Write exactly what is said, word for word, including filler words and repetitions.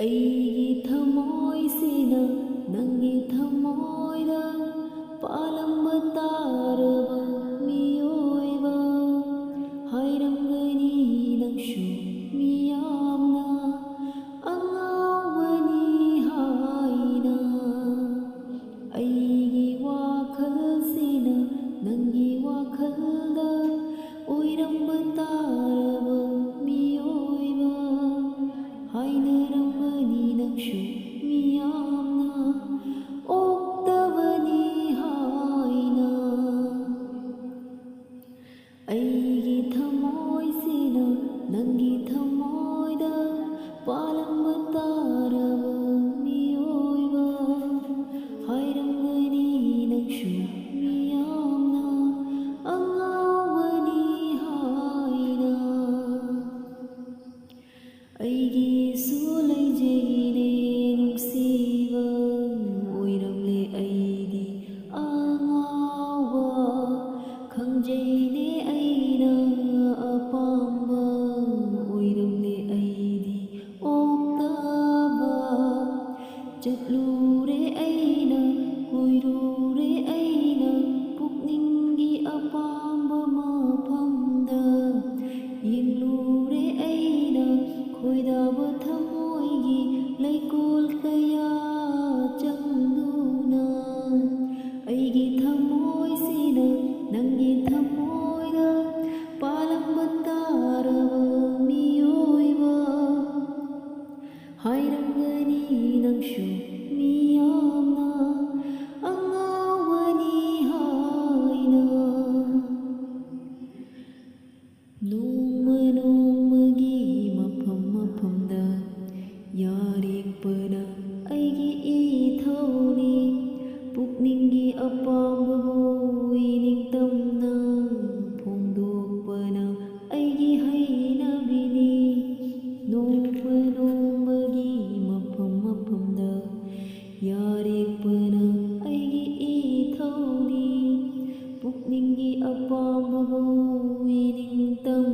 ꯑꯩꯒꯤ ꯊꯃꯣꯏꯁꯤꯅ ꯅꯪꯒꯤ ꯊꯃꯣꯏꯗ ꯄꯥꯜꯂꯝꯕ ꯇꯥꯔꯕ ꯃꯤꯑꯣꯏꯕ ꯍꯥꯏꯔꯝꯒꯅꯤ ꯅꯪꯁꯨ ꯃꯤꯌꯥꯝꯅ ꯑꯉꯥꯎꯕꯅꯤ ꯍꯥꯏꯅ꯫ ꯑꯩꯒꯤ ꯋꯥꯈꯜꯁꯤꯅ ꯅꯪꯒꯤ ꯋꯥꯈꯜꯗ ꯑꯣꯏꯔꯝꯕ ꯇꯥꯔꯕ ꯃꯤꯑꯣꯏꯕ ꯍꯥꯏꯅꯔꯝꯒꯅꯤ ꯅꯪꯁꯨ ꯃꯤꯌꯥꯝꯅ ꯑꯣꯛꯇꯕꯅꯤ ꯍꯥꯏꯅ꯫ ꯑꯩꯒꯤ ꯊꯃꯣꯏꯁꯤꯅ ꯅꯪꯒꯤ ꯊꯃꯣꯏꯗ ꯄꯥꯜꯂꯝꯕ ꯇꯥꯔꯕ ꯃꯤꯑꯣꯏꯕ ꯍꯥꯏꯔꯝꯒꯅꯤ ꯅꯪꯁꯨ ꯃꯤꯌꯥꯝꯅ ꯑꯉꯥꯎꯕꯅꯤ ꯍꯥꯏꯅ꯫ ꯑꯩꯒꯤꯁꯨ ꯂꯩꯖꯩꯅꯦ ꯅꯨꯡꯁꯤꯕ ꯑꯣꯏꯔꯝꯂꯦ ꯑꯩꯗꯤ ꯑꯉꯥꯎꯕ꯫ ꯈꯪꯖꯩꯅꯦ ꯑꯩꯅ ꯑꯄꯥꯝꯕ ꯑꯣꯏꯔꯝꯂꯦ ꯑꯩꯗꯤ ꯑꯣꯛꯇꯕ꯫ ꯆꯠꯂꯨꯔꯦ ꯑꯩꯅ ꯀꯣꯏꯔꯨꯔꯦ ꯑꯩꯅ ꯄꯨꯛꯅꯤꯡꯒꯤ ꯑꯄꯥꯝꯕ ꯃꯐꯝꯗ ꯌꯦꯡꯂꯨꯔꯦ ꯑꯩꯅ ꯈꯣꯏꯗꯥꯕ ꯊꯃꯣꯏꯒꯤ ꯂꯩꯀꯣꯜ ꯀꯌꯥ ꯆꯪꯗꯨꯅ꯫ ꯑꯩꯒꯤ ꯊꯃꯣꯏꯁꯤꯅ ꯅꯪꯒꯤ ꯊꯃꯣꯏꯗ ꯄꯥꯜꯂꯝꯕ ꯇꯥꯔꯕ ꯃꯤꯑꯣꯏꯕ ꯍꯥꯏꯔꯝꯒꯅꯤ ꯅꯪꯁꯨ ꯃꯤꯌꯥꯝꯅ ꯑꯉꯥꯎꯕꯅꯤ ꯍꯥꯏꯅ꯫ ꯅꯣꯡꯃ ꯅꯣꯡꯃꯒꯤ ꯃꯐꯝ ꯃꯐꯝꯗ ꯌꯥꯔꯦꯛꯄꯅ ꯑꯩꯒꯤ ꯏꯊꯧꯅꯤ꯫ ꯄꯨꯛꯅꯤꯡꯒꯤ ꯑꯄꯥꯝꯕꯕꯨ ꯏꯅꯤꯡꯇꯝꯅ ꯐꯣꯡꯗꯣꯛꯄꯅ ꯑꯩꯒꯤ ꯍꯩꯅꯕꯤꯅꯤ꯫ ꯅꯣꯡꯃ ꯅꯣꯡꯃꯒꯤ ꯃꯐꯝ ꯃꯐꯝꯗ ꯌꯥꯔꯦꯛꯄꯅ ꯑꯩꯒꯤ ꯏꯊꯧꯅꯤ꯫ ꯄꯨꯛꯅꯤꯡꯒꯤ ꯑꯄꯥꯝꯕꯕꯨ ꯏꯅꯤꯡꯇꯝ